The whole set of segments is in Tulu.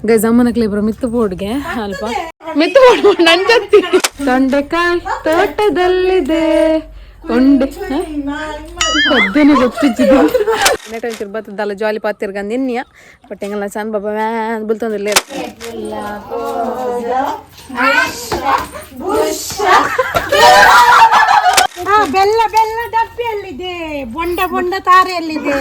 ಗೈಸ್, ಅಮ್ಮನಕ್ಲೆ ಇಬ್ರು ಮಿತ್ತು ಬೋರ್ಡ್ಗೆ ಅಲ್ಪ ಮಿತ್ತು ಬೋರ್ಡ್ ನಂಜತ್ತಿ. ತೊಂಡೆಕಾಯಿ ತೋಟದಲ್ಲಿದೆ, ಉಂಡೆ ಪದ್ದನೆ ಗೊತ್ತಿದ್ದು ನೆಟ ಬತ್ತದಲ್ಲ ಜಾಲಿ ಪಾತಿರ್ಗಂದು ಎನ್ನಿಯ. ಬಟ್ ಎಂಗಲ್ಲ ಸಣ್ಣ ಬಾಬಾ ವ್ಯಾನ್ ಬುಲ್ತಂದಿಲ್ಲ. ಬೆಲ್ಲ ಬೆಲ್ಲ ಡಬ್ಬಿಯಲ್ಲಿದೆ, ಬೊಂಡ ಬೊಂಡ ತಾರೆಯಲ್ಲಿದೆ.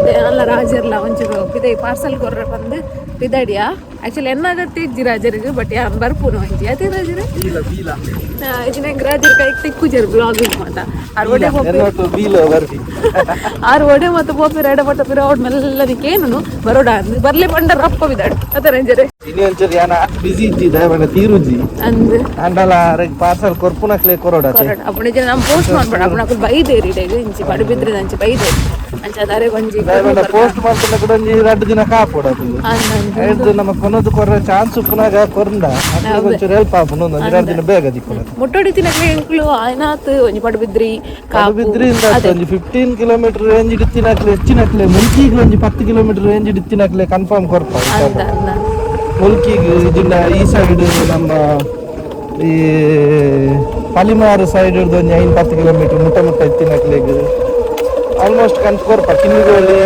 ಇದೆ ಅಲ್ಲ ರಾಜರ್ಲ ಒಂಚೂರು ಪಿದೈ ಪಾರ್ಸಲ್ ಕೊರ್ರೆ ಬಂದು ಪಿದಡಿಯಾ. ಆಕ್ಚುಲಿ ಎನ್ನಾಗತ್ತೆ ಇಜ್ಜಿ ರಾಜರಿಗೆ, ಬಟ್ ಯಾನ್ ಬರ್ಪುನು ಒಂಜಿ ಅದೇ ರಾಜರೇ. ಇದನ್ನ ರಾಜರ ಕೈಗೆ ತಿಕ್ಕುಜರು ಬ್ಲಾಗ್ ಮಾತ. ಆರ್ ಒಡೆ ಆರ್ ಒಡೆ ಮತ್ತು ಪೋಪಿರ ಎಡ ಪಟ್ಟ ಪಿರ ಔಟ್ ಮೆಲ್ಲದಕ್ಕೆ ಏನು ಬರೋಡ ಅಂದ್ ಬರ್ಲಿ ಪಂಡ ರಪ್ಪ ಬಿದಾಡು ಅದ ರಂಜರೆ. ಇನಿ ಒಂಚೂರು ಯಾನ ಬಿಸಿ ಇಜ್ಜಿ ದಯಮಾಡಿ ತೀರುಜಿ. ಅಂದ್. ಅಂಡಲ ಅರೆಗ್ ಪಾರ್ಸಲ್ ಕೊರ್ಪುನಕ್ಲೆ ಕೊರೊಡತೆ. ಕೊರಡ ಅಪ್ಪಣ ಜನ ನಮ್ಮ ಪೋಸ್ಟ್ ಮಾಡ್ಬೇಡ. ಅಪ್ಪಣ ಅಕುಲು ಬೈದೇರಿ ಇಡೆಗ್ ಇಂಚಿ ಪಡುಬಿದ್ರೆ ಅಂಚಿ ಬೈದೇರಿ ಅಂಚ ಅದಾರೆ ಒಂಜಿ. ದಯಮಾಡಿ ಪೋಸ್ಟ್ ಮಾಡ್ತಂಡ ಕೂಡ ಒಂಜಿ ರಡ್ಡ್ ದಿನ ಕಾಪೊಡದು. ಅಂದ್ ಅಂದ್. ಐಡ್ದು ನಮ್ಮ ಕೊನದು ಕೊರ್ರೆ ಚಾನ್ಸ್ ಉಪ್ಪುನಾಗ ಕೊರಂಡ ಅಕ್ಲೆಗ್ ಒಂಚೂರು ಹೆಲ್ಪ್ ಆಪುಂಡು, ಒಂಜಿ ರಡ್ಡ್ ದಿನ ಬೇಗ ದಿಕ್ಕುನದು. ಮುಟ್ಟೋಡಿ ತಿನ್ನಕ್ಕೆ ಎಂಕ್ಲು ಆಯ್ನಾತ್ ಒಂಜಿ ಪಡುಬಿದ್ರಿ ಕಾಪು. ಪಡುಬಿದ್ರಿ ಇಂದ ಒಂಜಿ 15 ಕಿಲೋಮೀಟರ್ ರೇಂಜ್ ಇತ್ತಿನಕ್ಲೆ ಹೆಚ್ಚಿನಕ್ಲೆ, ಮುಲ್ಕಿಗ್ ಒಂಜಿ 10 ಕಿಲೋಮೀಟರ್ ರೇಂಜ್ ಇತ್ತಿನಕ್ಲೆ ಕನ್ಫರ್ಮ್ ಕೊರ್ಪ. ಅಂದ ಅಂದ. ಮುಲ್ಕಿಗ್ ಇಜಿಂಡ ಈ ಸೈಡ್ ನಮ್ಮ ಈ ಪಲಿಮಾರು ಸೈಡ್ ಹಿಡ್ದು ಒಂಜಿ 5 10 ಕಿಲೋಮೀಟರ್ ಮುಟ್ಟ ಮುಟ್ಟ ಇತ್ತಿನಕ್ಲೆಗ್ ಆಲ್ಮೋಸ್ಟ್ ಕನ್ಫ್ ಕೊರ್ಪ. ಕಿನ್ನಿಗೋಳಿ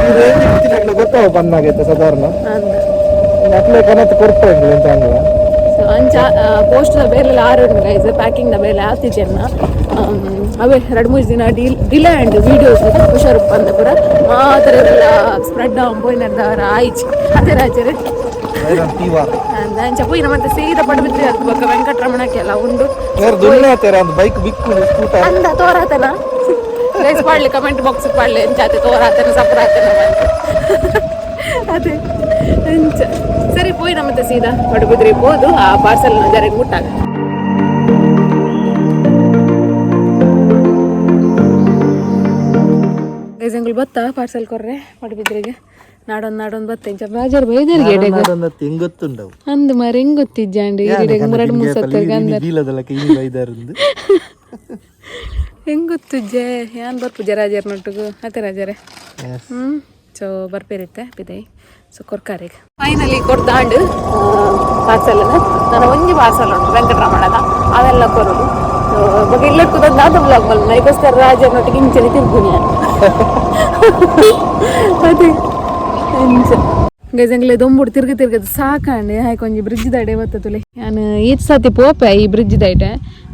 ಈ ರೇಂಜ್ ಇತ್ತಿನಕ್ಲೆ ಗೊತ್ತಾವ ಪನ್ನಾಗೈತೆ ಸಾಧಾರಣ. ಅಂದ. ಅಕ್ಲೆ ಕನತ್ ಕೊರ್ಪ ಎಂಕ್ಲೆ ಎಂತ ಅಂಡ್ಲ. ಸೊ ಅಂಚ ಪೋಸ್ಟ್ ದ ಬೇಲೆ ಆರು ಗೈಸ್, ಪ್ಯಾಕಿಂಗ್ ದ ಬೇಲೆ ಆತಿಜೆನ್ನ. ಅವೇ 2-3 ದಿನ ಡಿಲೇ ಅಂಡ್ ವೀಡಿಯೋಸ್. ಹುಷಾರು ಬಂದ ಪೂರ ಮಾತ್ರ ಎಲ್ಲ ಸ್ಪ್ರೆಡ್ ಆನ್ ಪೋಯಿನರ್ದವರ ಆಯ್ಚಿ ಅದೇ ರಾಜರೇ. ತೀವಾರ. ಅಂಚ ಪೋಯಿನ ಮತ್ತೆ ಸೀದಾ ಪಡುಬಿದ್ರಿ ಅದು ಬೊಕ್ಕ ವೆಂಕಟರಮಣಕ್ಕೆಲ್ಲ ಉಂಡು. ಬೇರೆ ದುನ್ನೆ ಆತೇರ ಒಂದು ಬೈಕ್ ಬಿಕ್ಕು ಸ್ಕೂಟರ್. ಅಂದ ತೋರಾತನ ಗೈಸ್, ಪಾಡ್ಲಿ ಕಮೆಂಟ್ ಬಾಕ್ಸ್ ಪಾಡ್ಲಿ ಎಂಚಾತೆ ತೋರಾತನ ಸಪರಾತನ ಅದೇ ಅಂಚ. ಸರಿ ಪೋಯಿನ ಮತ್ತೆ ಸೀದಾ ಪಡುಬಿದ್ರಿ ಪೋದು ಆ ಪಾರ್ಸೆಲ್ ಜರೆಗ್ ಮುಟ್ಟಾಗ. ಗೈಸ್, ಎಂಗುಲ್ ಬತ್ತ ಪಾರ್ಸೆಲ್ ಕೊರ್ರೆ ಪಡುಬಿದ್ರಿಗೆ. ನಾಡೊಂದು ನಾಡೊಂದು ಬತ್ತ ಇಂಚ ರಾಜರ್ ಬೈದರಿಗೆ ಎಡೆಗ್. ಹೆಂಗ್ ಗೊತ್ತುಂಡವು? ಅಂದ್ ಮಾರೆ, ಹೆಂಗ್ ಗೊತ್ತಿಜ್ಜಾಂಡಿ ಈಡೆಗ್ ಮುರಡು ಮೂಸತ್ತ ಗಂಧ. ಬೀಲದಲ್ಲ ಇನಿ ಬೈದಾರಂದು. ಹೆಂಗ್ ಗೊತ್ತುಜ್ಜೆ ಯಾನ್ ಬರ್ಪುಜ ರಾಜರ್ ನೊಟ್ಟುಗು ಅತ್ತೆ ರಾಜರೇ. ಸೊ ಬರ್ಪೇರಿತ್ತೆ ಪಿದೈ. ಸೊ ಕೊರ್ಕಾರಿಗೆ ಫೈನಲಿ ಕೊಡ್ದಾಂಡು ಪಾರ್ಸೆಲ್. ನನ್ನ ಒಂಜಿ ಪಾರ್ಸೆಲ್ ಉಂಟು ವೆಂಕಟರಮಣದ, ಅವೆಲ್ಲ ಕೊರಡು. ಸೊ ಬೊಕ ಇಲ್ಲ ಕೂದದ್ದು ದಾದ ಬ್ಲಾಗ್ ಮಲ್ಪುನ ಐಕೋಸ್ಕರ ರಾಜರ್ನೊಟ್ಟಿಗೆ ಇಂಚನೆ ತಿರ್ಗುನಿ ಅದೇ ಅಂಚ. ಗೈಸ್, ಎಂಗ್ಲೆ ದೊಂಬುಡು ತಿರ್ಗ ತಿರ್ಗದು ಸಾಕಂಡೆ. ಹಾಯ್ ಒಂಜಿ ಬ್ರಿಡ್ಜ್ ದಡೆ ಬತ್ತುಲೆ. ಯಾನ್ ಈತ್ ಸತಿ ಪೋಪೆ ಈ ಬ್ರಿಡ್ಜ್ ದೈಟೆ,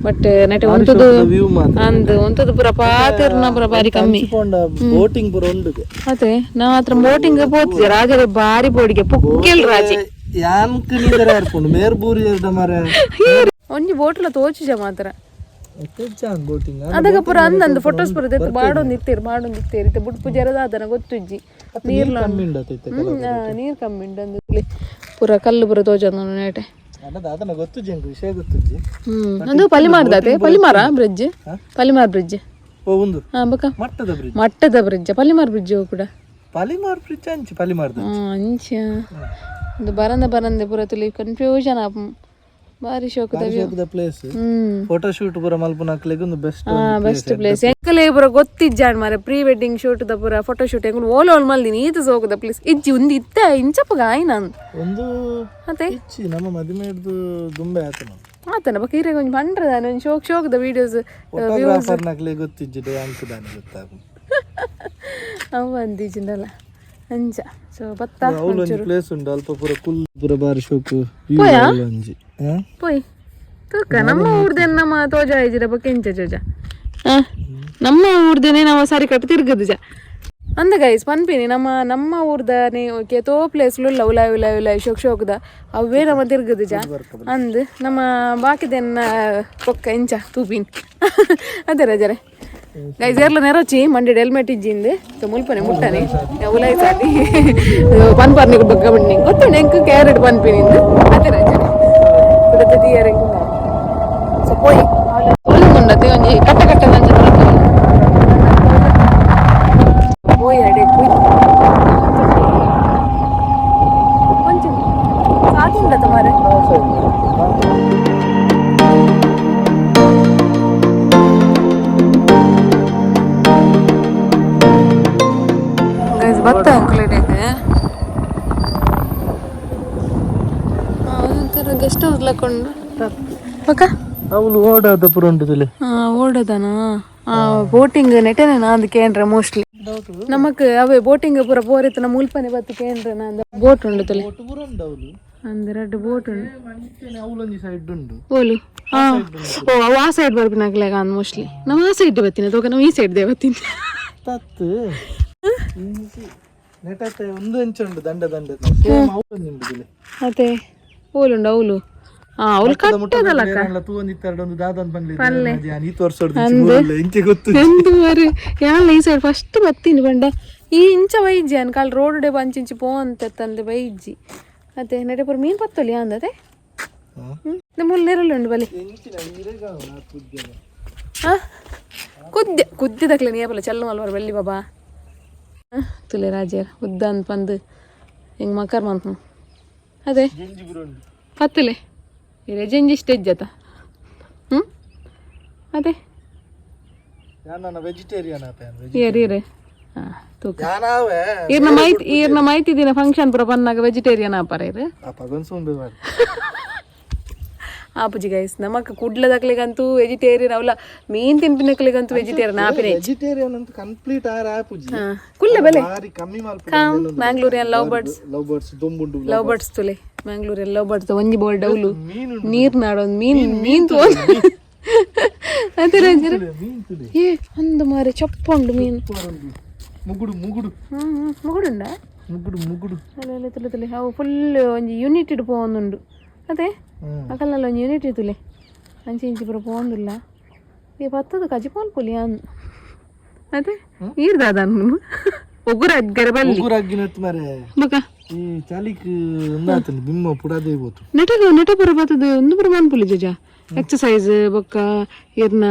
ಬಟ್ ನೆಟೆ ಉಂತುದು ವ್ಯೂ ಮಾತ್ರ. ಅಂದ್, ಉಂತುದು ಪೂರ ಪಾತೆರ್ನ ಪೂರ ಬಾರಿ ಕಮ್ಮಿ. ಬೋಟಿಂಗ್ ಪೂರ ಉಂಡುಗೆ. ಅದೇ ನಾ ಹತ್ರ ಬೋಟಿಂಗ್ ಪೋತಿದ್ದೆ ರಾಜರೇ, ಬಾರಿ ಬೋಡಿಗೆ ಪುಕ್ಕೆಲ್ ರಾಜೆ. ಯಾನ್ಕ್ ನೀದರ ಇರ್ಪುಂಡು ಮೇರ್ ಬೂರಿ ಎರಡ ಮರ. ಒಂಜಿ ಬೋಟ್ಲ ತೋಚಿಜ ಮಾತ್ರ. ಬೋಟಿಂಗ್. ಅದಗ ಪೂರ ಅಂದಂದು ಫೋಟೋಸ್ ಪೂರ ದೆತ್ತು ಬಾಡೊಂದು ಇತ್ತೇರು ಬಾಡೊಂದು ಇತ್ತೇರು ಇತ್ತೆ ಬುಡ್ಪು ಜರದ ಅದನ ಗೊತ್ತುಜ್ಜಿ ನೀರ್ಲ. ಕಮ್ಮಿ ಉಂಡತೈತೆ. ನೀರ್ ಕಮ್ಮಿ ಉಂಟು ಅಂದು ಪೂರ ಕಲ್ಲು ಪೂರ ತೋಜೊಂದು ನೇಟೆ. ಅದನ್ನ ಗೊತ್ತುಜ್ಜಿ, ಎಂಕ್ ವಿಷಯ ಗೊತ್ತುಜ್ಜಿ. ಅದು ಪಲಿಮಾರ್ದಾತೆ, ಪಲಿಮಾರ ಬ್ರಿಡ್ಜ್, ಪಲಿಮಾರ್ ಬ್ರಿಡ್ಜ್. ಓ ಒಂದು. ಹಾ ಬಕ ಮಟ್ಟದ ಬ್ರಿಡ್ಜ್. ಮಟ್ಟದ ಬ್ರಿಡ್ಜ್, ಪಲಿಮಾರ್ ಬ್ರಿಡ್ಜ್ ಕೂಡ. ಪಲಿಮಾರ್ ಬ್ರಿಡ್ಜ್ ಅಂಚಿ ಪಲಿಮಾರ್ದ. ಅಂಚ ಒಂದು ಬರಂದ ಬರಂದೆ ಪೂರ ತುಲಿ ಕನ್ಫ್ಯೂಷನ್ ಆಪ್ ಬಾರಿ ಶೋಕದ view. ಪ್ಲೇಸ್. ಫೋಟೋ ಶೂಟ್ ಪೂರ ಮಲ್ಪುನಕ್ಲೆಗ್ ಒಂದು ಬೆಸ್ಟ್. Best place. ಎಂಕಲೆ ಪೂರ ಗೊತ್ತಿಜ್ಜಾಣ್ ಮಾರೆ. ಪ್ರೀ ವೆಡ್ಡಿಂಗ್ ಶೂಟ್ ದ ಪೂರ ಫೋಟೋ ಶೂಟ್ ಎಂಕುಲು ಓಲ ಓಲ್ ಮಲ್ದಿನಿ. ಈತ ಸೋಕದ ಪ್ಲೇಸ್ ಇಜ್ಜಿ ಒಂದು ಇತ್ತ ಇಂಚಪ್ಪಗ ಆಯ್ನ. ಒಂದು ಅದೇ. ಇಚ್ಚಿ ನಮ್ಮ ಮದಿಮೆ ಹಿಡ್ದು ದುಂಬೆ ಆತನ. ಆತನ ಬಕ್ಕ ಈರೆಗ್ ಒಂಜಿ ಪಂಡ್ರ ದಾನೆ ಒಂಜಿ ಶೋಕ್ ಶೋಕದ ವೀಡಿಯೋಸ್. ಫೋಟೋಗ್ರಾಫರ್ ನಕ್ಲೆ ಗೊತ್ತಿಜ್ಜಿ ಅಂಕ ದಾನೆ ಗೊತ್ತಾಗು. ಅವು ಅಂದಿಜಿಂದಲ್ಲ ಅಂಚ. ಸೊ ಬತ್ತ. ಅವ್ಲು ಒಂಜಿ ಪ್ಲೇಸ್ ಉಂಡು ಅಲ್ಪ ಪೂರ ಕುಲ್ ಪೂರ ಬಾರಿ ಶೋಕು ವ್ಯೂ. ಪೋಯಾ? ಒಂಜಿ ಆ? ಪೋಯ್ ತೂಕ ನಮ್ಮ ಊರ್ದೇನ್ ನಮ್ಮ ತೋಜ ಇಜ್ಜಿರ ಬೊಕ್ಕ ಎಂಚ ಜೋಜ ನಮ್ಮ ಊರ್ದೇನೆ ನಾವು ಸಾರಿ ಕಟ್ಟು ತಿರ್ಗದು ಜ ಅಂದ. ಗೈಸ್, ಪನ್ಪಿನಿ ನಮ್ಮ ನಮ್ಮ ಊರ್ದನೆ ಕೇತೋ ಪ್ಲೇಸ್ ಉಲ್ಲ ಉಲಾಯ್ ಉಲಾಯ್ ಉಲಾಯ್ ಶೋಕ್ ಶೋಕ್ದ ಅವೇ ನಮ್ಮ ತಿರ್ಗದು ಜ ಅಂದ್. ನಮ್ಮ ಬಾಕಿದೆನ್ನ ಪೊಕ್ಕ ಎಂಚ ತೂಪಿನ್ ಅದೇ ರಜರೆ. ಗೈಸ್, ಏರ್ಲ ನೆರಚಿ ಮಂಡಿ ಹೆಲ್ಮೆಟ್ ಇಜ್ಜಿಂದು. ಸೊ ಮುಲ್ಪನೆ ಮುಟ್ಟನೆ ಉಲಾಯ್ ಸಾಟಿ ಪನ್ಪರ್ನಿ ಬೊಕ್ಕ ಬಣ್ಣಿ ಗೊತ್ತುಂಡು ಎಂಕ್ ಕ್ಯಾರೆಟ್ ಪನ್ಪಿನಿಂದು ಅದೇ ರಜರೆ ಕುಡತೆ తీಯರೆ. ಸೊ ಪೋಯಿ ತೋಜೊಂದುಂಡತೆ ಒಂಜಿ ಕಟ್ಟ ಕಟ್ಟ ಅಂಚ ಪೋಯಿ ಅಡೆ ಪೋಯಿ ಒಂಚು ಸಾಕುಂಡತ ಮಾರೆ. Guys ಬತ್ತ ಅಂಕುಲೇಟೈತೆ ಒಂಥರ ಗೆಸ್ಟ್ ಹೌಸ್ ಲಕ್ಕೊಂಡು ಪಕ್ಕ. ಅವಳು ಓಡಾದ ಪುರ ಉಂಟು. ಓಡೋದನಾ? ಬೋಟಿಂಗ್ ನೆಟನೆ ನಾಂದು ಕೇಂದ್ರ ಮೋಸ್ಟ್ಲಿ ನಮಕ್ ಅವೇ ಬೋಟಿಂಗ್ ಪೂರ ಪೋರಿತ್ತು ನಮ್ಮ ಮುಲ್ಪನೆ ಬತ್ತು ಕೇಂದ್ರ ನಾಂದು ಬೋಟ್ ಉಂಡು ತುಲೆ. ಪೂರ ಉಂಡು ಅವಳು. ಅಂದ್ ರಡ್ಡ್ ಬೋಟ್ ಉಂಡು. ಅವಳೊಂಜಿ ಸೈಡ್ ಉಂಡು. ಓಲು? ಹಾ, ಓ, ಅವು ಆ ಸೈಡ್ ಬರ್ಪಿನಾಗ್ಲೇಗ ಅಂದ್ ಮೋಸ್ಟ್ಲಿ. ನಮ್ಮ ಆ ಸೈಡ್ ಬತ್ತೀನಿ ತೋಕ, ನಾವು ಈ ಸೈಡ್ they ಬತ್ತೀನಿ. ತತ್ತು ನೆಟತ್ತೆ ಒಂದು ಇಂಚು ಉಂಡು, ದಂಡ ದಂಡ ಸೇಮ್ ಅವಳೊಂಜಿ ಉಂಡು ತುಲೆ. ಅದೇ ಓಲುಂಡು ಅವಳು? ಹಾ, ಅವಳು ಕಟ್ಟದಲ್ಲ. ತೂವೊಂದಿತ್ತೆರಡು ಒಂದು ದಾದನ್ ಪನ್ಲೆ ಈ ತೋರ್ಸೋಡು ಇಂಚೆ ಗೊತ್ತು. ಎಂತು ಮಾರೆ, ಯಾನ್ ಈ ಸೈಡ್ ಫಸ್ಟ್ ಬತ್ತೀನಿ ಪಂಡ ಈ ಇಂಚ ಬೈಜ್ಜಿ ಅನ್ ಕಾಲ್ ರೋಡ್ ಡೆ ಬಂಚಿಂಚಿ ಪೋ ಅಂತ ತಂದೆ ಬೈಜ್ಜಿ. ಅದೇ ನೆಟೆ ಪೂರ ಮೀನ್ ಪತ್ತೊಲಿ ಅಂದತೆ. ಮುಲ್ ನೆರಳು ಉಂಡು ಬಲಿ. ಹಾ, ಕುದ್ದೆ ಕುದ್ದಿದಕ್ಲೆ ನೀಪಲ ಚಲ್ಲು ಮಲ್ವರ್ ಬೆಳ್ಳಿ ಬಾಬಾ ತುಲೆ ರಾಜೇರ್ ಉದ್ದ ಅಂದ್ ಪಂದು ಹಿಂಗೆ ಮಕರ್ ಮಂತ್ ಅದೇ ಪತ್ತಲೆ ಇರೆ ಜಂಜಿ ಸ್ಟೇಜ್ ಅತ. ಹ್ಞೂ, ಅದೇ. ವೆಜಿಟೇರಿಯನ್. ಇರ್ ಇರ್, ಹಾಂ ತೂಕ. ಈರ್ನ ಮೈತ್ ಈರ್ನ ಮೈತಿ ದಿನ ಫಂಕ್ಷನ್ ಪೂರ ಪನ್ನಾಗ ವೆಜಿಟೇರಿಯನ್ ಆಪಾರ ಇರು. ಆಪುಜಿ ಗೈಸ್, ನಮಕ್ ಕುಡ್ಲದಕ್ಲೆಗಂತೂ ವೆಜಿಟೇರಿಯನ್ ಅವಲ, ಮೀನ್ ತಿನ್ಪಿನಕ್ಲೆಗಂತೂ ವೆಜಿಟೇರಿಯನ್ ಆಪಿನ. ವೆಜಿಟೇರಿಯನ್ ಅಂತ ಕಂಪ್ಲೀಟ್ ಆರ್ ಆಪುಜಿ. ಕುಲ್ಲ ಬೆಲೆ. ಬಾರಿ ಕಮ್ಮಿ ಮಲ್ಪ. Mangalorean love birds. Love birds ದೊಂಬುಂಡು. Love birds ತುಲೆ, ಮ್ಯಾಂಗ್ಳೂರಿಯನ್ love birds ಒಂಜಿ ಬೋಲ್ಡ್ ಅವಲು. ಮೀನು. ನೀರ್ ನಾಡೊಂದು ಮೀನ್ ಮೀನ್ ತೋ ಅದೇ ರಾಜರ. ಮೀನ್ ತುಲೆ. ಏ ಅಂದು ಮಾರೆ, ಚಪ್ಪುಂಡು ಮೀನು. ಮುಗುಡು ಮುಗುಡು. ಹ್ಮ್ ಹ್ಮ್, ಮುಗುಡುಂಡ. ಮುಗುಡು ಮುಗುಡು. ಅಲ್ಲ ಅಲ್ಲ, ತುಲೆ ತುಲೆ, ಅವು ಫುಲ್ ಒಂಜಿ ಯೂನಿಟ್ ಇಡ್ ಪೋವೊಂದುಂಡು ಅದೇ. ಅಕಲ್ನಲ್ಲ ಒಂಜಿ ಯೂನಿಟ್ ತುಲೆ, ಅಂಚೆ ಇಂಚಿ ಪೂರ ಪೋವೊಂದುಲ್ಲ. ಈ ಪತ್ತದ ಕಜಿಪೋಲ್ ಪುಲಿ ಅನ್ ಅದೇ ನೀರ್ ದಾದ ಒಗ್ಗುರ ಅದ್ಗರೆ ಬಲ್ಲಿ. ಉಗುರಗ್ಗಿನತ್ ಮಾರೆ. ಬಕ. ಈ ಚಾಲಿಕ್ ಉಂದಾತನ ಬಿಮ್ಮ ಪುಡಾದೇ ಬೋತು. ನೆಟಗ ನೆಟ ಪೂರ ಬತ್ತದ ಒಂದು ಪೂರ ಮನ್ಪುಲಿ ಜಜ ಎಕ್ಸಸೈಸ್ ಬೊಕ್ಕ ಇರ್ನ.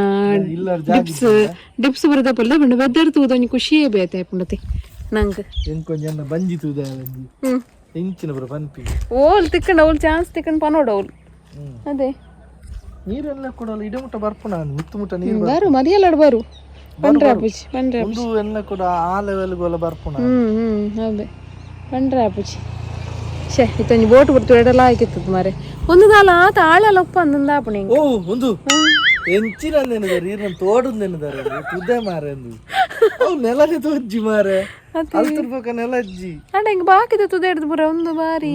ಇಲ್ಲ. ಡಿಪ್ಸ್ ಡಿಪ್ಸ್ ಬರದ ಪಲ್ಲ ಬಂಡ ವೆದರ್ ತೂದ ಒಂಜಿ ಖುಷಿಯೇ ಬೇತೆ ಪುಂಡತಿ ನಂಗೆ. ಎಂಕೊಂಜಿ ಅನ್ನ ಬಂಜಿ ತೂದ ಬಂಜಿ. ಇಂಚಿನ ಪುರ ಪನ್ಪಿ. ಓಲ್ ತಿಕ್ಕಂಡ್ ಅವಳು ಚಾನ್ಸ್ ತಿಕ್ಕಂಡ್ ಪನೋಡು ಅವಳು ಅದೇ. ನೀರೆಲ್ಲ ಕೊಡಲ್ಲ, ಇಡ ಮುಟ್ಟ ಬರ್ಪುಣ ಮುತ್ತು ಮುಟ್ಟ ನೀರು. ಬಾರು ಮರಿಯಲ್ಲಾಡು ಬಾರು ಪಂಡ್ರೆ ಅಪ್ಪುಜಿ ಪಂಡ್ರೆ. ಒಂದು ಎಲ್ಲ ಕೂಡ ಆ ಲೆವೆಲ್ ಗೋಲ ಬರ್ಪುಣ. ಹ್ಮ್ ಹ್ಮ್ ಹೌದು, ಪಂಡ್ರೆ ಅಪ್ಪುಜಿ. ಶೇ, ಇತ್ತೊಂಜಿ ಬೋಟ್ ಬಿಡ್ತು ಎಡಲ ಹಾಕಿತ್ತದ ಮಾರೆ. ಒಂದು ದಾಲ ಆತ ಆಳಲ್ಲ ಒಪ್ಪ ಅಂದಂದ ಆಪಣೆ. ಓ, ಒಂದು ಎಂಚಿನ ನೆನದಾರೆ, ಈರ್ನ ತೋಡು ನೆನದಾರೆ ತುದೆ ಮಾರೆ ಅಂದು ಅವು ನೆಲನೆ ತೋಜ್ಜಿ ಮಾರೆ, ಅಲ್ತಿರ್ಬೇಕ ನೆಲ ಅಜ್ಜಿ. ಅಣ್ಣ ಹಿಂಗೆ ಬಾಕಿದ ತುದೆ ಹಿಡ್ದು ಪೂರ ಒಂದು ಬಾರಿ.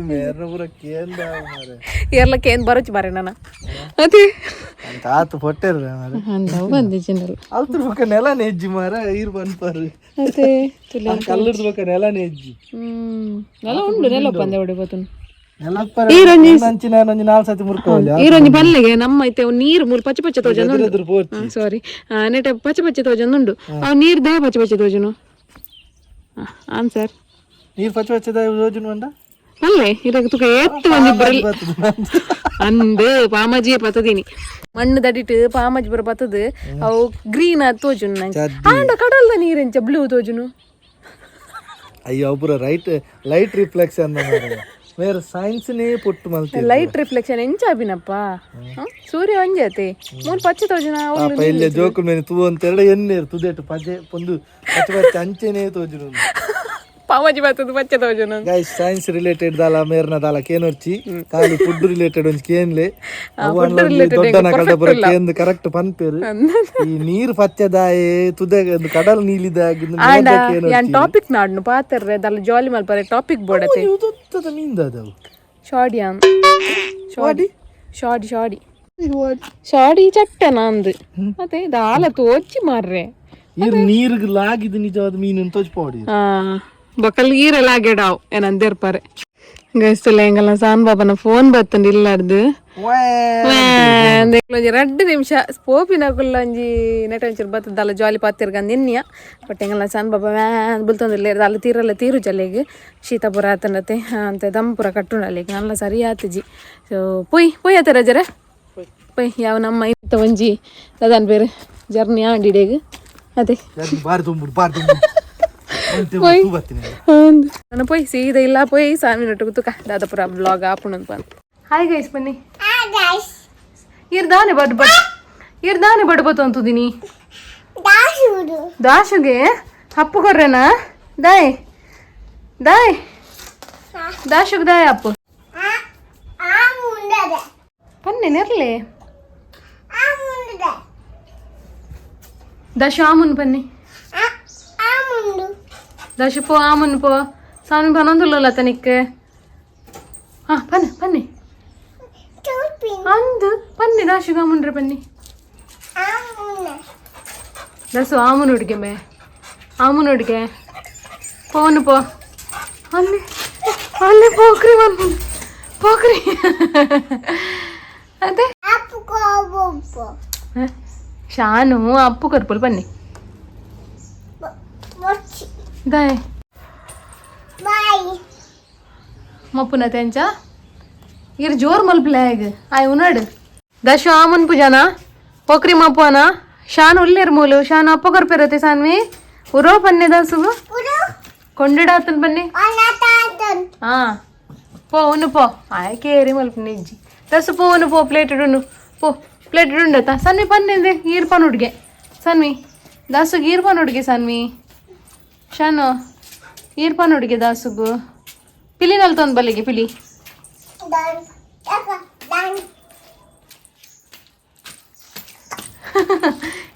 ಮೇರ್ನ ಪೂರ ಕೇಂದ್ರ ಮಾರೆ. ಎರ್ಲಕ್ಕೆ ಏನು ಬರೋಚ್ ಬಾರೆ ನಾನು ಅದೇ. ಅಂತ ಆತು ಹೊಟ್ಟೆರ ಮಾರೆ. ಅಂತ ಬಂದೆ ಜನರಲ್. ಅಲ್ತಿರ್ಬೇಕ ನೆಲನೆ ಹೆಜ್ಜಿ ಮಾರ, ಈರ್ ಬನ್ಪಾರು. ಅದೇ ತುಲೆ. ಕಲ್ಲಿಡ್ಬೇಕ ನೆಲನೆ ಹೆಜ್ಜಿ. ನೆಲ ಉಂಡು, ನೆಲ ಪಂದೆ ಹೊಡೆ ಬತ್ತುನು. ನೆಲಪ್ಪರ ಅಂಚಿನ ಒಂಜಿ ನಾಲ್ ಸತಿ ಮುರ್ಕೋಲಿ. ಈರೊಂಜಿ ಬಲ್ಲೆಗೆ ನಮ್ಮ ಐತೆ ನೀರು ಮೂರು ಪಚ್ಚೆ ಪಚ್ಚೆ ತೋಜನ. ಎದುರು ಪೋರ್ಚಿ. ಸಾರಿ, ನೆಟ ಪಚ್ಚೆ ಪಚ್ಚೆ ತೋಜನ ಉಂಡು. ಅವು ನೀರು ದಾಯ ಪಚ್ಚೆ ಪಚ್ಚೆ ತೋಜನು ಆನ್ಸರ್. ನೀರ್ ಪಚ್ಚ ಪಚ್ಚದ ಯೋಜನೆ ಉಂಡ. ಅಲ್ಲೇ ಇರಾಗ ತುಕ ಏತ್ತು ಒಂಜಿ ಬರಲ್ ಅಂದ್ ಪಾಮಾಜಿಯೇ ಪತ್ತದೀನಿ. ಮಣ್ಣು ದಡಿಟ್ ಪಾಮಾಜಿ ಬರ ಬತ್ತದ, ಅವು ಗ್ರೀನ್ ಆದ್ ತೋಜುನು ನಂಗೆ. ಆಂಡ ಕಡಲ್ದ ನೀರೆಂಚ ಬ್ಲೂ ತೋಜುನು? ಅಯ್ಯೋ, ಪೂರ right light reflection ಮಾರ್ರೆ. ಬೇರೆ ಸೈನ್ಸ್ ನೇ ಪುಟ್ಟು ಮಲ್ತಿ. ಲೈಟ್ ರಿಫ್ಲೆಕ್ಷನ್ ಎಂಚ ಆಪಿನಪ್ಪ? ಸೂರ್ಯ ಒಂಜಾತೆ ಮೂಲು ಪಚ್ಚೆ ತೋಜುನ. ಪಾಪ ಇಲ್ಲೇ ಜೋಕುಲ್ ಮೇಲೆ ತೂ ಅಂತ ಎರಡು ಎಣ್ಣೆರು ತುದೇಟು ಪಜೆ ಪೊಂದು ಪಚ್ಚ ಪಚ್ಚ ಅಂಚೆನೇ ತೋಜುನು. ಪಾಮಾಜಿ ಬತ್ತದ ಪಚ್ಚೆ ತೋಜುನು. Guys, science related ದಾಲ ಮೇರ್ನ ದಾಲ ಕೇನೊರ್ಚಿ, ಖಾಲಿ ಫುಡ್ ರಿಲೇಟೆಡ್ ಒಂಜಿ ಕೇನ್ಲೆ. ದೊಡ್ಡನ ಕಡ ಪೂರ ಕೇಂದ್ ಕರೆಕ್ಟ್ ಪನ್ಪೇರು. ಈ ನೀರ್ ಪಚ್ಚದಾಯೆ ತುದೆ ಕಡಲ್ ನೀಲಿದಾಗಿಂದು. ಆಂಡ ಯಾನ್ ಟಾಪಿಕ್ ನಾಡ್ನು ಪಾತೆರ್ರೆ ದಲ್ಲ ಜಾಲಿ ಮಲ್ಪರೆ ಟಾಪಿಕ್ ಬೋಡತೆ. ಉದುತ್ತದ ಮೀನ್ದದವು. ಶಾಡಿಯಾನ್ ಶಾಡಿ ಶಾಡಿ ಶಾಡಿ ಶಾಡಿ ಚಟ್ಟನ ಅಂದು ಅದೇ ದಾಲ ತೋಚಿ ಮಾರ್ರೆ. ಈ ನೀರ್ಗ್ ಲಾಗಿದ್ ನಿಜವಾದ ಮೀನು ತೋಚ್ಪೋಡಿ. ಬೊಕಲ್ ಈರೆಲ್ಲ ಆಗ್ಯಡಾವ್ ಏನಂದಿರ್ಪಾರೆ ಗೈಸ್ತಲ್ಲ. ಎಂಗಲ್ಲ ಸಾನ್ ಬಾಬನ ಫೋನ್ ಬತ್ತಂಡು ಇಲ್ಲಾರ್ದು. ಒಂಜಿ ರಡ್ಡ್ ನಿಮಿಷ ಪೋಪಿನಕುಲ್ಲ ಒಂಜಿ ನೆಟ ಒಂಚೂರು ಬತ್ತದಲ್ಲ ಜಾಲಿ ಪಾತಿರ್ಗಂದು ನಿನ್ನಿಯ. ಬಟ್ ಎಂಗಲ್ಲ ಸಣ್ಣ ಬಾಬಾ ವ್ಯಾ ಬುಲ್ತೊಂದಿಲ್ಲ ಅಲ್ಲ, ತೀರಲ್ಲ ತೀರು ಜಲ್ಲೆಗ್ ಶೀತ ಪೂರ ಆತನತೆ ಅಂತ ದಮ್ ಪೂರ ಕಟ್ಟುಂಡು ಅಲ್ಲಿಗೆ ನಲ್ಲ ಸರಿ ಆತಜಿ. ಸೊ ಪೊಯ್ ಪೊಯ್ ಆತರ ಜರ ಪೊಯ್. ಯಾವ ನಮ್ಮ ಇತ್ತ ಒಂಜಿ ಅದಾನ್ ಬೇರೆ ಜರ್ನಿ ಆಂಡಿಡೇಗ್ ಅದೇ. ಬಾರಿ ತುಂಬುಡು ಬಾರಿ ತುಂಬುಡು. ಪೊಯ್ ನಾನು ಪೊಯ್ ಸೀದಾ ಇಲ್ಲ ಪೊಯ್ ಸ್ವಾಮಿ ನೊಟ್ಟುಗು ತುಕ ದಾದಪುರ ಬ್ಲಾಗ್ ಆಪುಂಡು ಅಂತ. ಹಾಯ್ ಗೈಸ್ ಬನ್ನಿ. ಇರ್ದಾನೆ ಬಡ್ ಬಡ್ ಇರ್ದಾನೆ ಬಡ್ ಬತ್ತು ಅಂತಿದ್ದೀನಿ ದಾಶುಗೆ. Appu ಕೊರ್ರೆನಾ? ದಾಯ್ ದಾಯ್ ದಾಶುಗ್ ದಾಯ್ ಅಪ್ಪು ಪನ್ನೆ ನೆರ್ಲೆ ದಾಶು ಆಮುನ್ ಪನ್ನಿ ದಾಶು ಪೋ ಆಮುನ್ ಪೋ ಸಾನು ಪನೊಂದುಲ್ಲ ತನಿಕ್. ಹಾ ಪನ್ನೆ ಪನ್ನಿ ಅಂದು ಪನ್ನಿ ದಾಶು ಆಮುನ್ರೆ ಪನ್ನಿ ದಾಸು ಆಮುನ್ ಹುಡುಗೆ ಮೇ ಆಮುನ್ ಹುಡುಗೆ ಪೋನು ಪೋ ಅಲ್ಲಿ ಅಲ್ಲಿ ಪೋಕ್ರಿ ಮನ್ಪುಂಡು ಪೋಕ್ರಿ ಅದೇ ಶಾನು ಅಪ್ಪು ಕೊರ್ಪುಲ್ ಬನ್ನಿ ದಾಯ್ ಮಪ್ಪುನ ತೆಂಚ ಇರ್ ಜೋರ್ ಮಲ್ಪಲೆ ಆಗ ಆಯ್ ಉನಾಡು ದಶು ಆಮನ್ ಪೂಜಾನ ಪೋಕ್ರಿ ಮಪ್ಪುನ ಶಾನ್ ಉಲ್ಲೇರ್ ಮೂಲು ಶಾನು ಅಪ್ಪ ಕೊರ್ಪೆರತೆ ಸಾನ್ವಿ ಉರೋ ಪನ್ನೆ ದಾಸುಗು ಕೊಂಡಿಡಾತನ್ ಬನ್ನಿ. ಹಾ ಪೋ ಉನ್ನು ಪೋ ಆಯ್ ಕೇರಿ ಮಲ್ಪುನ ಇಜ್ಜಿ ದಸು ಪೋ ಉನ್ನು ಪೋ ಪ್ಲೇಟ್ ಇಡುನು ಪೋ ಪ್ಲೇಟ್ ಇಡುಂಡತ ಸನ್ವಿ ಪನ್ನಿಂದೆ ಈರ್ಪನ್ ಹುಡ್ಗೆ ಸನ್ವಿ ದಾಸುಗ್ ಈರ್ಪನ್ ಹುಡ್ಗೆ ಸನ್ವಿ ಶಾನು ಈರ್ಪನ್ ಹುಡ್ಗೆ ದಾಸುಗು ಪಿಲಿನಲ್ಲಿ ತಂದು ಬಲ್ಲಿಗೆ ಪಿಲಿ.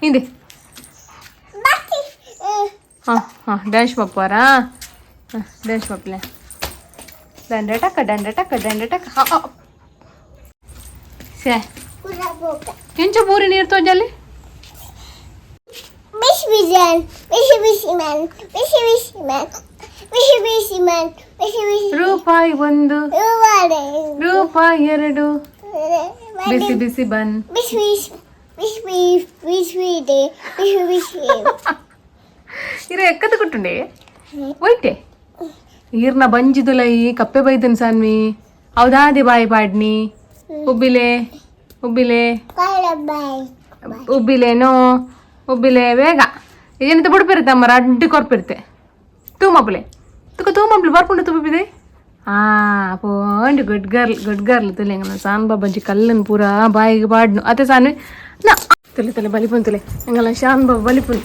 ಹಿಂದೆ ಹಾಂ ಹಾಂ ಡ್ಯಾನ್ಸ್ ಮಪ್ಪುವಾರಾ? ಹಾಂ ಡ್ಯಾನ್ಸ್ ಮಪ್ಪಲೆ ದಂಡ ಟಕ ದಂಡ ಟಕ ದಂಡ ಟಕ. ಹಾಂ ಸೇ ಎಂಚ ಪೂರಿ ನೀರು ತೋಜಲ್ಲಿ. ರೂಪಾಯಿ 1 ರೂಪಾಯಿ 2 ಬಿಸಿ ಬಿಸಿ ಬನ್. ಇರ ಎಕ್ಕದ ಕೊಟ್ಟುಂಡೆ ಒಯ್ಟೆ ಈರ್ನ ಬಂಜಿದುಲೈ ಕಪ್ಪೆ ಬೈದನ್ ಸಾನ್ವಿ ಹೌದಾದಿ ಬಾಯಿ ಪಾಡ್ನಿ ಉಬ್ಬಿಲೆ ಉಬ್ಬಿಲೆ ಉಬ್ಬಿಲೇನೋ ಉಬ್ಬಿಲೆ ಬೇಗ ಏನಂತ ಬುಡ್ಪಿರುತ್ತೆ ಅಮ್ಮ ಅಡ್ಡಿ ಕೊರ್ಪಿರುತ್ತೆ ತೂ ಮಪ್ಪಲೆ ತುಕ ತೂ ಮಪ್ಲೆ ಬರ್ಪುಂಡು ತುಪ್ಪಿದೆ ಆ ಪೋಂಡು good girl good girl ತುಲೆ ಸಾನ್ ಬಾಬಂಜಿ ಕಲ್ಲನ್ ಪೂರಾ ಬಾಯಿಗೆ ಪಾಡ್ನು ಅತ್ತೆ ಸಾನ್ವಿ ನಾ ತುಲೆ ತುಲೆ ಬಲಿಪುನ್ ತುಲೆ ಎಂಗಲ ಶಾನ್ ಬಾಬಾ ಬಲಿಪುನ್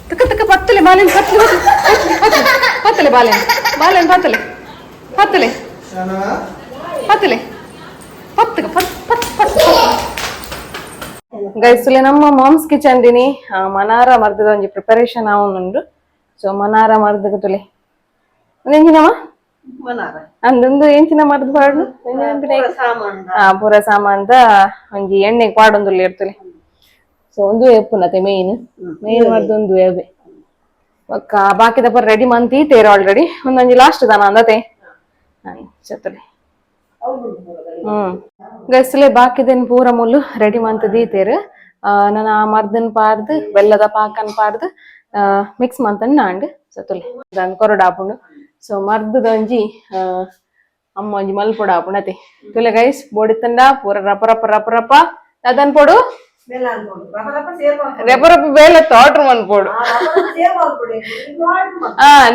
ತುಕ ತುಕ ಪತ್ತಲೆ ಬಾಲೆನ್ ಪತ್ತಲೆ ಪತ್ತಲೆ ಬಾಲೆನ್ ಬಾಲೆನ್ ಪತ್ತಲೆ ಪತ್ತಲೆ ಪತ್ತಲೆ ಪತ್ತಕ ಪತ್ ಪತ್ ಪತ್. ಗೈಸ್ ನಮ್ಮ ಮಾಮ್ಸ್ ಕಿಚನ್ ದಿನಿ ಮನಾರ ಮರ್ದದ ಒಂಜಿ ಪ್ರಿಪರೇಷನ್ ಆವೊಂದುಂಡು. ಸೊ ಮನಾರ ಮರ್ದಗ ತುಲೆ ಎಂಚಿನಮ್ಮ ಅಂದೊಂದು ಎಂಚಿನ ಮರ್ದ್ ಪಾಡ್ನು ಪೂರ ಸಾಮಾನ್ದ ಒಂಜಿ ಎಣ್ಣೆ ಪಾಡೊಂದುಲ್ಲ ಇರ್ತುಲೆ. ಸೊ ಒಂದು ಎಪ್ಪುನತೆ ಮೇನ್ ಮೇನ್ ಮರ್ದೊಂದು ಅವೇ ಬೊಕ್ಕ ಬಾಕಿದ ಪೂರ ರೆಡಿ ಮಂತ್ ತೇರು ಆಲ್ರೆಡಿ ಒಂದೊಂಜಿ ಲಾಸ್ಟ್ ದಾನ ಅಂದತೆ ಚತುಲೆ. ಗೈಸ್ಲೆ ಬಾಕಿದೆನ್ ಪೂರ ಮುಲ್ಲು ರೆಡಿ ಮಂತ್ ದೀತೇರು. ನನ ಆ ಮರ್ದನ್ ಪಾರ್ದ್ ಬೆಲ್ಲದ ಪಾಕನ್ ಪಾರ್ದ್ ಮಿಕ್ಸ್ ಮಂತನ್ ನಾಂಡ್ ಸತುಲೆ ದಾನ್ ಕೊರಡಾಪುಂಡು. ಸೊ ಮರ್ದದ ಒಂಜಿ ಅಮ್ಮ ಒಂಜಿ ಮಲ್ಪೊಡು ಆಪುಂಡು ಅತೆ ತುಲೆ ಗೈಸ್ ಬೋಡಿತ್ತಂಡ ಪೂರ ರಪ ರಪ ರಪ ರಪ ಅದನ್ ಪೊಡು ರಪ ರಪ ಬೇಲೆ ಆರ್ಡರ್ ಮನ್ಪೊಡು.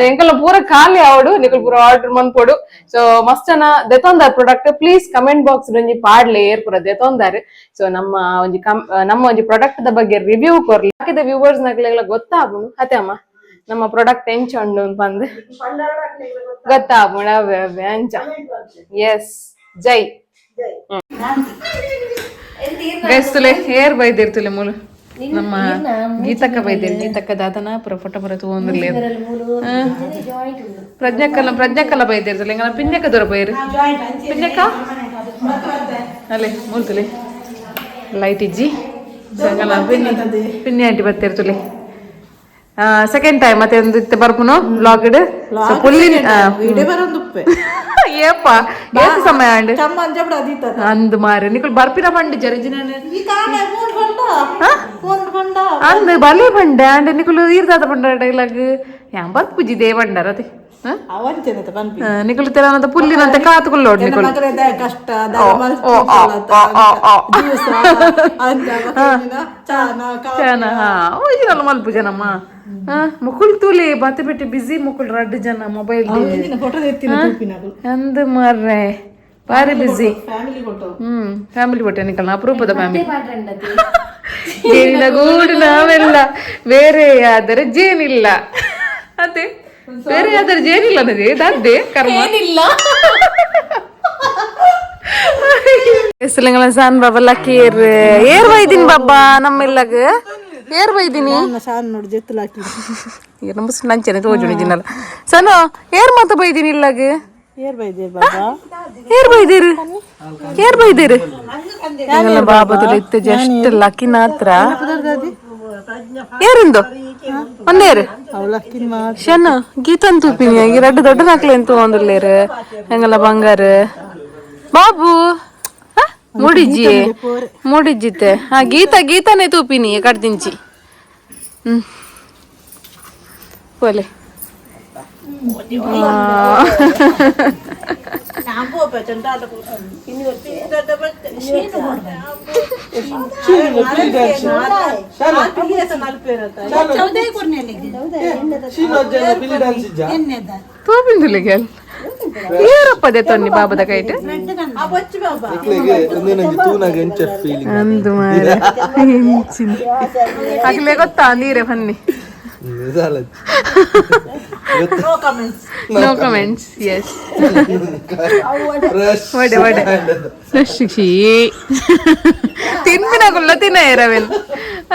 ನಿಂಕಲ್ಲ ಪೂರ ಖಾಲಿ ಆವಡು ನಿಕಲ್ ಪೂರ ಆರ್ಡರ್ ಮನ್ಪೊಡು. ಸೊ ಮಸ್ತ್ ಜನ ದೆತೊಂದಾರ್ product please comment box ಒಂಜಿ ಪಾಡ್ಲೆ ಏರ್ ಪೂರ ದೆತೊಂದಾರ್. ಸೊ ನಮ್ಮ ಒಂಜಿ ನಮ್ಮ ಒಂಜಿ ಪ್ರಾಡಕ್ಟ್ the ಬಗ್ಗೆ ರಿವ್ಯೂ ಕೊರ್ಲಿ ಹಾಕಿದ ವ್ಯೂವರ್ಸ್ ನಕ್ಲೆಗ್ಲ ಗೊತ್ತಾಪುಂಡು ಅತೆ ಅಮ್ಮ ನಮ್ಮ ಪ್ರಾಡಕ್ಟ್ ಎಂಚ ಉಂಡು ಪಂದ್ ಗೊತ್ತಾಪುಂಡು ಅವೇ ಅವೇ ಅಂಚ. ಎಸ್ ಜೈ ಗೈಸ್ ತುಲೆ ಏರ್ ಬೈದಿರ್ತುಲೆ ಮೂಲು ನಮ್ಮ ಗೀತಕ್ಕ ಬೈದಿರ್ ಗೀತಕ್ಕ ದಾದನ ಪುರ ಫೋಟೋ ಪುರ ತೂವೊಂದುಲ್ಲೆರ್ ಪ್ರಜ್ಞಕ್ಕಲ್ಲ ಪ್ರಜ್ಞಕ್ಕಲ್ಲ ಬೈದಿರ್ತುಲೆ ಎಂಗಲ ಪಿಂಜಕ್ಕ ದೂರ ಬೈರು ಪಿಂಜಕ್ಕ ಅಲ್ಲೇ ಮೂಲ್ತುಲೆ ಲೈಟ್ ಇಜ್ಜಿ ಸಂಗಲ ಪಿನ್ನಿ ಪಿನ್ನಿ ಆಂಟಿ ಬತ್ತಿರ್ತುಲೆ ಸೆಕೆಂಡ್ ಟೈಮ್ ಮತ್ತೆ ಒಂದು ಇತ್ತೆ ಬರ್ಪುನು ಬ್ಲಾಗ್ ಇಡ್ ಪುಲ್ಲಿ ಏಪ ಏತ್ ಸಮಯ ಅಂಡ್ ಅಂದ್ ಮಾರೆ ನಿಕುಲ್ ಬರ್ಪಿನ ಪಂಡ್ ಜರಿಜಿನ ಅಂದ್ ಬಲೆ ಪಂಡೆ ಅಂಡ್ ನಿಕುಲು ಈರ್ದಾದ ಪಂಡ ಡೈಲಾಗ್ ಯಾನ್ ಬರ್ಪುಜಿ they ಬಂಡಾರ ಅದೇ ನಿಕುಲು ತೆರನಂತ ಪುಲ್ಲಿನಂತೆ ಕಾತುಕೊಳ್ಳೋಡು ನಿಕುಲು ಕಷ್ಟ ಚಾನ ಒರಿಜಿನಲ್ ಮಲ್ಪು ಜನಮ್ಮ ಮುಕುಲ್ ತೂಲೆ ಬಾತೆ ಪೆಟ್ಟೆ ಬಿಸಿ ಮುಕುಲ್ ರಡ್ಡು ಜನ ಮೊಬೈಲ್ ಅಂದ್ ಮಾರ್ರೆ ಬಾರಿ busy family photo ನಿಕಲ್ನ ಅಪರೂಪದ ಫ್ಯಾಮಿಲಿ ಜೇನಿನ ಗೂಡು ನಾವೆಲ್ಲ ಬೇರೆ ಆದರೆ ಜೇನಿಲ್ಲ. ಅದೇ ಬೇರೆ ಯಾವ್ದಾರು ಜೇನಿಲ್ಲ ನನಗೆ ದಾದ್ದೆ ಕರ್ಮ ಏನಿಲ್ಲ. ಹೆಸರುಗಳ ಸಾನ್ ಬಾಬಾ ಲಕ್ಕೀರ್ ಏರ್ ಬೈದಿನಿ ಬಾಬಾ ನಮ್ಮ ಇಲ್ಲಗ ಏರ್ ಬೈದಿನಿ. ಸಾನ್ ನೋಡಿ ಜೆತ್ತಲಾಕಿ. ನಮ್ಮ ನಂಚನೆ ತೋಜುಣಿ ಜಿನ್ನಲ್ಲ ಸನ ಏರ್ ಮಾತ ಬೈದಿನಿ ಇಲ್ಲಗ. ಏರ್ ಬೈದೆ ಬಾಬಾ? ಏರ್ ಬೈದಿರು, ಏರ್ ಬೈದಿರು? ಎಂಗಲ್ಲ ಬಾಬಾದಲ್ಲಿ ಇತ್ತು ಜಸ್ಟ್ ಲಕ್ಕಿನ ಹತ್ರ. ಏರಿಂದು ಒಂದೇರು. ಅವಲಕ್ಕಿನ ಮಾತ್ರ. ಶನ ಗೀತನ್ ತೂಪಿನಿ ಈ ರಡ್ಡು ದೊಡ್ಡ ನಕ್ಲೆ ಎಂತ ಒಂದುಲ್ಲೇರು ಎಂಗಲ್ಲ ಬಂಗಾರ ಬಾಬು. ಹ? ಮೂಡಿಜ್ಜಿ ಮೂಡಿಜ್ಜಿತ್ತೆ. ಹಾ ಗೀತಾ ಗೀತಾನೆ ತೂಪಿನಿ ಕಡ್ದಿಂಚಿ. ಪೋಲೆ. ತೂಪಿಂದುಲೆ ಗೆಲ್ ಏರಪ್ಪದೆ ತೊನ್ನಿ ಬಾಬದ ಕೈಟ್. ಫೀಲಿಂಗ್. ಅಂದು ಮಾರ್ರೆ. ಅಗ್ಲೇ ಗೊತ್ತಾ ನೀರೇ ಬನ್ನಿ. No comments, yes. Vada vada ಶಿಕ್ಷಿ ತಿನ್ಬಿನ ಗುಲ್ಲ ತಿನ್ನ ರವೆನ್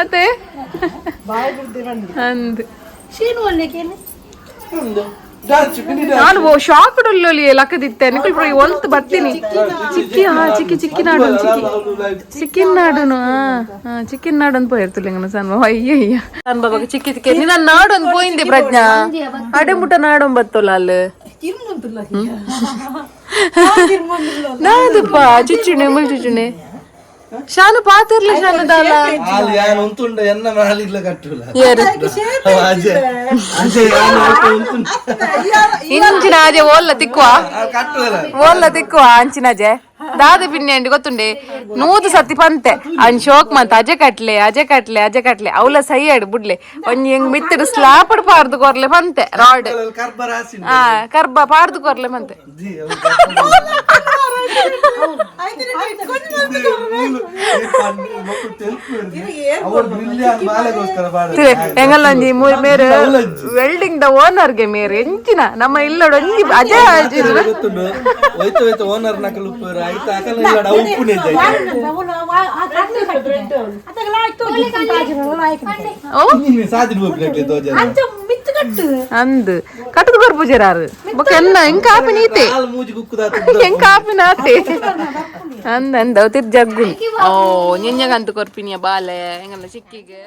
ಅತ್ತೆ ಅಂದ್. ಶೀನು ಒಳ್ಳೆಕೇನೆ. ನಾನು ಶಾಕ್ ಉಳ್ಳೊಲಿ ಲಕ್ಕದಿತ್ತೆ ನಿಕುಲ್ ಪ್ರೋ ಒಲ್ತು ಬರ್ತೀನಿ. ಚಿಕ್ಕಿ, ಹಾ ಚಿಕ್ಕಿ ಚಿಕ್ಕಿ ನಾಡು ಚಿಕ್ಕಿ ಚಿಕ್ಕಿನ ನಾಡುನು. ಹಾ ಚಿಕ್ಕಿನ ನಾಡು ಅಂತ ಪೋಯಿರ್ತಲ್ಲ ಇಂಗನ ಸಣ್ಣ. ಅಯ್ಯ ಅಯ್ಯ ಸಣ್ಣ ಬಾಬಾಗ ಚಿಕ್ಕಿ ಚಿಕ್ಕಿ ನಿನ್ನ ನಾಡು ಅಂತ ಪೋಯಿಂದೆ ಪ್ರಜ್ಞಾ ಅಡೆ ಮುಟ್ಟ ನಾಡು ಬತ್ತಲ್ಲ ಅಲ್ಲಿ ನಾದಪ್ಪ ಚುಚ್ಚುಣೆ ಮುಲ್ ಚುಚ್ಚುಣೆ ಶಾನು ಪಾತಿರ್ಲಿ ಶಾನು ದಾಲ. ಹಾಲು ಯಾನ್ ಉಂತುಂಡ ಎನ್ನ ಮಾಲಿಗ್ಲ ಕಟ್ಟುಲ್ಲ. ಏರು? ಅಜೆ ಅಜೆ ಯಾನ್ ಅಲ್ಪ ಉಂತುಂಡ. ಇಂಚಿನ ಅಜೆ ಓಲ್ಲ ತಿಕ್ಕುವ. ಕಟ್ಟುವಲ್ಲ. ಓಲ್ಲ ತಿಕ್ಕುವ ಅಂಚಿನಜೆ ದಾದ ಪಿನ್ನೆ ಅಂಡಿ ಗೊತ್ತುಂಡೆ ನೂದು ಸತಿ ಪಂತೆ ಅನ್ ಶೋಕ್ ಮಂತ ಅಜೆ ಕಟ್ಲೆ ಅಜೆ ಕಟ್ಲೆ ಅಜೆ ಕಟ್ಲೆ ಅವಲ ಸೈ ಆಡು ಬುಡ್ಲೆ ಒಂಜಿ ಹೆಂಗ್ ಮಿತ್ತಡು ಸ್ಲಾಪಡ್ ಪಾರ್ದು ಕೊರ್ಲೆ ಪಂತೆ ರಾಡ್. ಕರ್ಬ ರಾಸಿ. ಆ ಕರ್ಬ ಪಾರ್ದು ಕೊರ್ಲೆ ಪಂತೆ. ಮಾಲೆಗೋಸ್ಕರ ಬಾಡ. ಎಂಗಲ್ಲ ಒಂಜಿ ಮೇರೆ ವೆಲ್ಡಿಂಗ್ the ಓನರ್ಗೆ ಮೇರೆ ಎಂಚಿನ ನಮ್ಮ ಇಲ್ಲಡ್ ಒಂಜಿ ಅಜೆ ಅಜೆ. ಗೊತ್ತುಂಡು ಹೋಯ್ತು ಹೋಯ್ತು ಓನರ್ ನಕಲು ಉಪ್ಪು ಆಯ್ತು ಅಕಲ ಇಲ್ಲ ಉಪ್ಪು ನಿಜ. ಓ. ಸಾಧಿನ ಉಪ್ಪು ದೋಜ. ಅಂದ್ ಕಟ್ಟದ ಕೊರ್ಪುಜರಾರು ಬೊಕ್ಕ ಎನ್ನ ಎಂಕ ಆಪಿ ನೀತೆ. ಹಾಲು ಮೂಜಿ ಕುಕ್ಕುದ. ಎಂಕ ಆಪಿ ನಾತೆ ಅಂದ ಅಂದ ಅವ್ ತಿರ್ ಜಗ್ಗುನ್. ಓ ನಿನ್ನೆಗಂತ ಕೊರ್ಪಿನಿಯ ಬಾಲೆ ಎಂಗಲ್ಲ ಚಿಕ್ಕಿಗೆ.